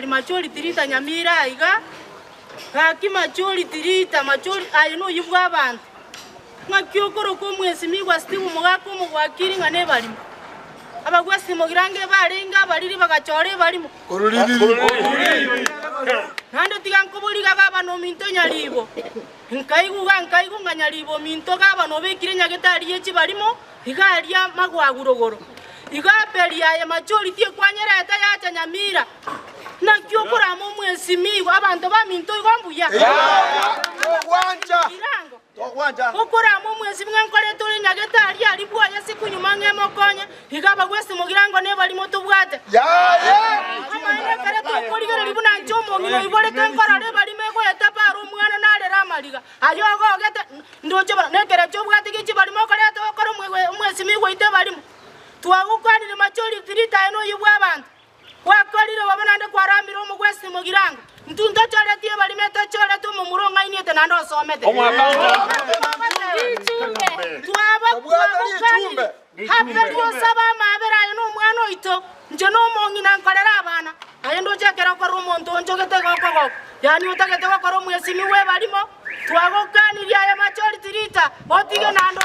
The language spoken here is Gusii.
nkogotebi majority leader Nyamira aiga, gaki majority leader, majority aye noyio bwa abanto. Ng'aki okoroka omwesimigwa Steve omogaka omogwakiri ng'a nebarimo? Abagwesi mogirango ebarenge abariri bagachora ebarimo. Naende tiga nkoboriga gabana ominto nyaribo. Nkaigwa iga nkaigwa ng'a nyaribo ominto gabana obekire nyagetari ye chibarimo iga aria magwagu rogoro. Iga Abeli aye majority ekwanyerete yacha Nyamira. Naki okorama omwesimigwa abanto baminto igo mbuya? Mogirango. Okorama omwesi ng'a nkorete ore nyagetari aria bwoye siku nyuma ng'a emokonye, iga abagwesi mogirango nebarimo tobwate. Amaene ekero tokorigereria buna inche omong'ina oiborete nkorora ebarimo egoeta para omwana narere amariga aye ogogete, ndoche bono nekerecha obwate gie chibarimo okoreta gokora omwesimi goita ebarimo. Twagokwanire majority ritae noyio bw'abanto. Gwakorire bobe naende kwaramire omogwesi mogirango. Intwe ntochoretie ebarimo etochorete omomura ong'ainiete naende osomete. Twaba twagokanire Habeli osabe amaabera aye nomwana oito, inche nomong'ina nkorere abana. Aye ndoche ekero okorora omonto onchogete iga okogoka, yaani otagete gokora omwesimi bw'ebarimo, twagokanirie aye majority leader, otige naende.